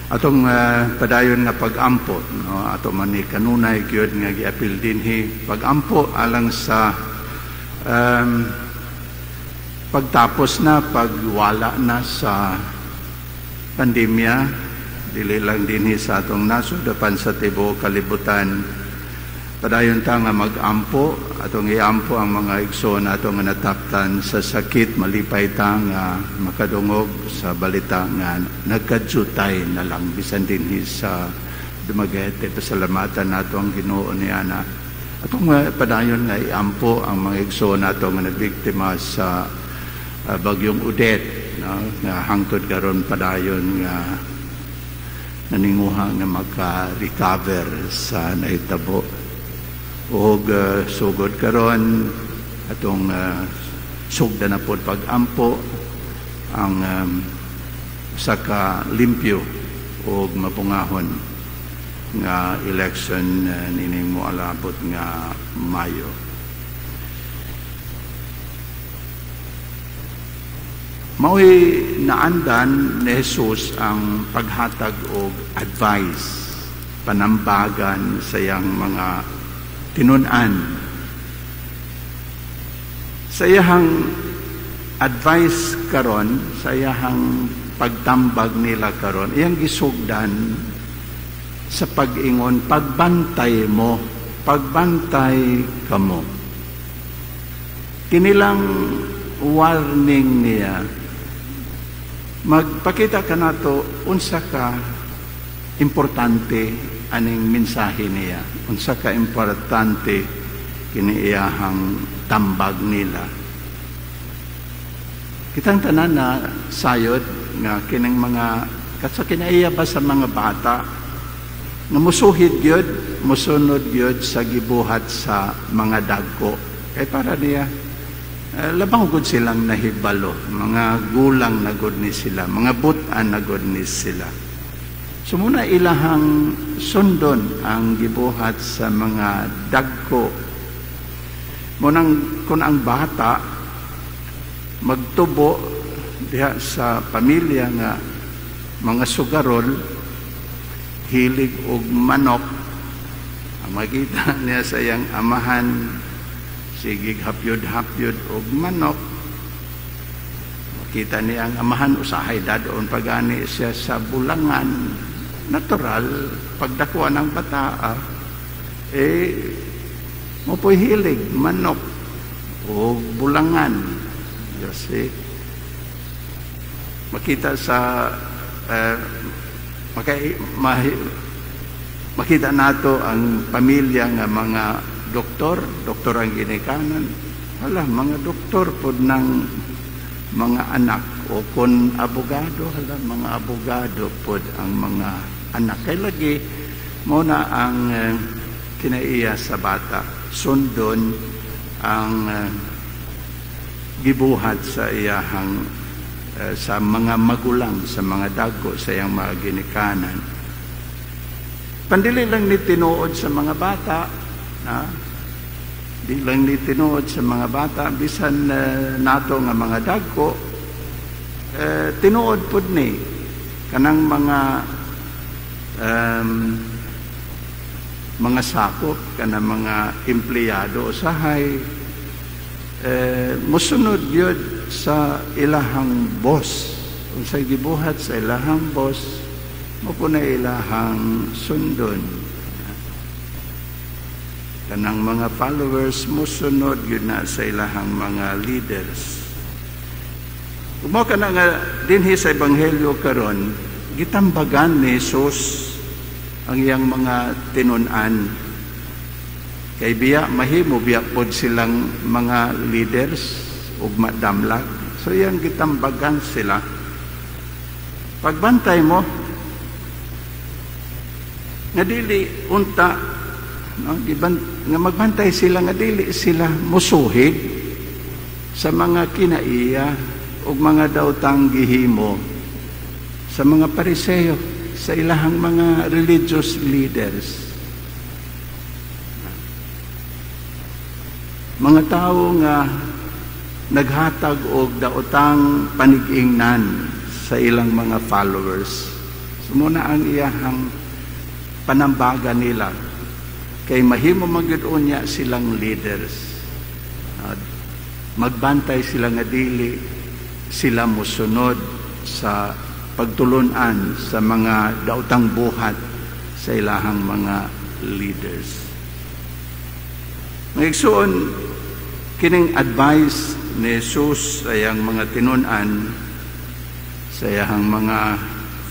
Atong padayon nga pag-ampo, no, ato man ni kanunay gyud nga giapil dinhi, pag-ampo alang sa pagtapos na, pagwala na sa pandemya, dili lang dinhi sa atong nasod apan sa tibuok kalibutan. Padayon ta nga mag-ampo, atong iampo ang mga igsoon ato nga nataptan sa sakit. Malipay ta nga makadungog sa balita nga nagkadyutay na lang bisan dinhi sa Dumaguete. Pasalamatan nato ang Ginoo niana. Atong padayon nga iampo ang mga igsoon nato nga nabiktima sa bagyong Odette, no, nga hangtod karon padayon nga naninguha nga maka-recover sa nahitabo. Og sugod karon, atong sugdan na pod pag-ampo ang usa ka limpyo og mabungahon nga election nining moalabot nga Mayo. Mao'y naandan ni Jesus ang paghatag og advice, panambagan sa iyang mga tinun-an. Sa iyang advice karon, sa iyang pagtambag nila karon, iyang gisugdan sa pag-ingon, "Pagbantay mo, pagbantay kamo." Kinilang warning niya, magpakita kanato unsa ka importante aning mensahe niya, unsa ka importante kini iyahang tambag nila. Kitang tanan na sayod nga kining mga katsa kinaiya ba sa mga bata nga musuhid gyud, musunod gyud sa gibuhat sa mga dagko. Kay para niya labang gud silang nahibalo, mga gulang na gud ni sila, mga but-an na gud ni sila. So muna ilahang sundon ang gibuhat sa mga dagko. Munang kung ang bata magtubo diha sa pamilya nga mga sugarol, hilig og manok, ang makita niya sa iyang amahan sige hapyod-hapyod og manok. Makita niya ang amahan usahay dadon pagani siya sa bulangan. Natural, pagdakuan ng bata, mo po'y hilig manok o bulangan. Kasi makita sa makita nato ang pamilya nga mga doktor, doktor ang ginikanan. Hala, mga doktor pod ng mga anak, o kon abogado, hala, mga abogado pod ang mga anak. Kay lagi mo na ang kinaiya sa bata, sundon ang gibuhat sa iyahang sa mga magulang, sa mga dagko, sa iyang mga ginikanan. Pandili lang ni tinuod sa mga bata, ha? Di lang ni tinuod sa mga bata, bisan nato nga mga dagko, tinuod pud ni kanang mga sakop, kanang mga empleyado usahay, musunod gyud sa ilahang boss. Unsay gibuhat sa ilahang boss, mo po na ilahang sundon. Kanang mga followers musunod gyud na sa ilahang mga leaders. Ug mao kana nga dinhi sa ebanghelyo karon, gitambagan ni Jesus ang iyang mga tinun-an. Kay biya mahimo biya pod silang mga leaders ug madamlag. So iyang gitambagan sila. Pagbantay mo nga dili unta, no, giban, nga magbantay sila nga dili sila musuhid sa mga kinaiya ug mga daotang gihimo sa mga Pariseo, sa ilahang mga religious leaders. Mga tawo nga naghatag og daotang panig-ingnan sa ilang mga followers, So mao na ang iyahang panambagan nila kay mahimo man gyud unya silang leaders. Magbantay sila nga dili sila mosunod sa pagtulunan sa mga daotang buhat sa ilahang mga leaders. Mga igsoon, kining advice ni Jesus sa iyang mga tinunan, sa iyang mga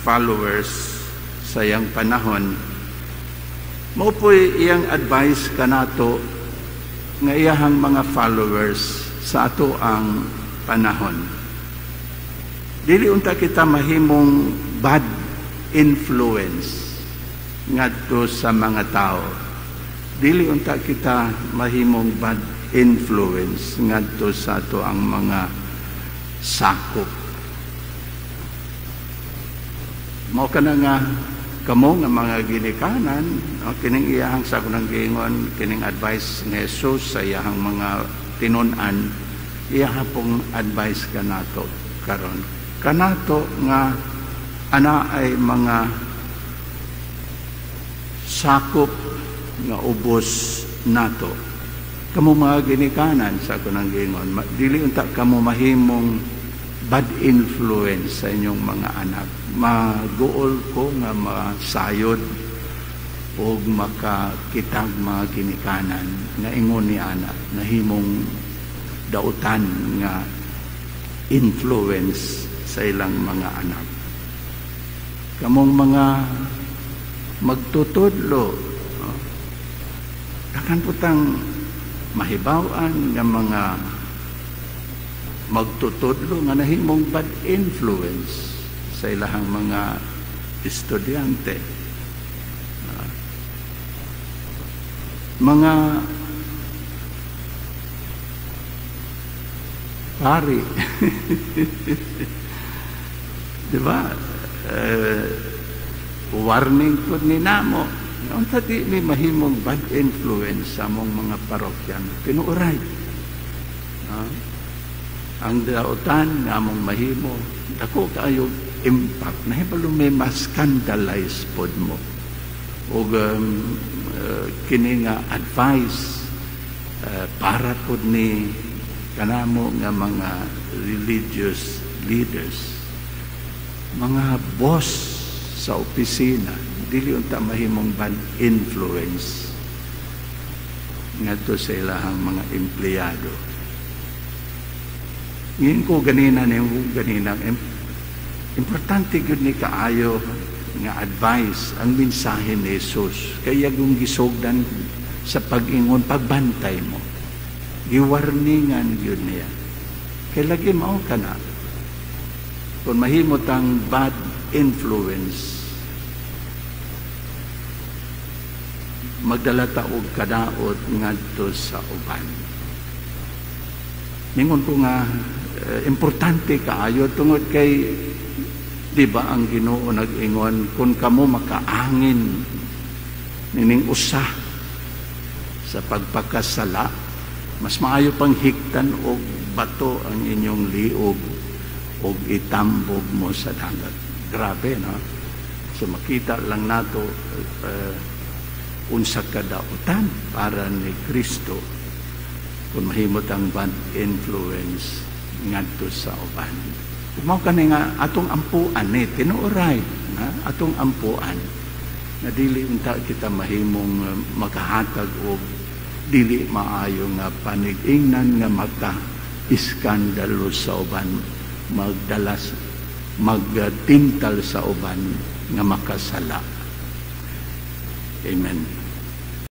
followers sa iyang panahon, mao po'y iyang advice kanato nga iyahang mga followers sa ato ang panahon. Dili unta kita mahimong bad influence ngadto sa mga tao. Dili unta kita mahimong bad influence ngadto sa ato ang mga sakop. Mao kana nga kamo nga mga ginikanan, no, kining iyahang sa kunang giingon, kining advice ni Jesus sa iyahang mga tinun-an, iyaha pong advice kanato karon. Kanato nga ana ay mga sakop nga ubos nato. Kamo mga ginikanan sa kunang giingon, dili unta kamo mahimong bad influence sa inyong mga anak. Maguol ko nga masayod og makakitag mga ginikanan nga ingon ni ana nahimong dautan nga influence sa ilang mga anak. Kamong mga magtutudlo, no? Daghan putang mahibaw-an nga mga magtutudlo nga nahimong bad influence sa ilahang mga estudyante. Mga pari. Di ba? Warning po ni namo. Unta di mi mahimong bad influence sa among mga parokyano. Tinuoray. Ang dautan nga among mahimo, dako kaayo impact. Nahibalo may ma-scandalize pod mo. Og kini nga advice para pod ni kanamo nga mga religious leaders, mga boss sa opisina, dili unta mahimong bad influence ngadto sa ilahang mga empleyado. Ngayon ko ganina ni ganina, importante gyud ni kaayo nga advice ang mensahe ni Jesus. Kaya kung gisugdan sa pag-ingon, pagbantay mo, giwarningan gyud niya. Kay lagi mao ka na. Kung mahimot ang bad influence, magdala ta og kadaot ngadto sa uban. Ningon ko nga importante kaayo tungod kay di ba ang Ginoo nag-ingon kung kamo makaangin nining usa sa pagpakasala, mas maayo pang hiktan og bato ang inyong liog og itambog mo sa dagat. Grabe, no? So makita lang nato unsa kadautan para ni Kristo kung mahimot ang bad influence ngadto sa uban. Mao kani nga atong ampuan ni tinuoray, na atong ampuan na dili unta kita mahimong makahatag og dili maayo nga panig-ingnan nga maka-iskandalo sa uban, magdalas, magtintal sa uban nga makasala. Amen.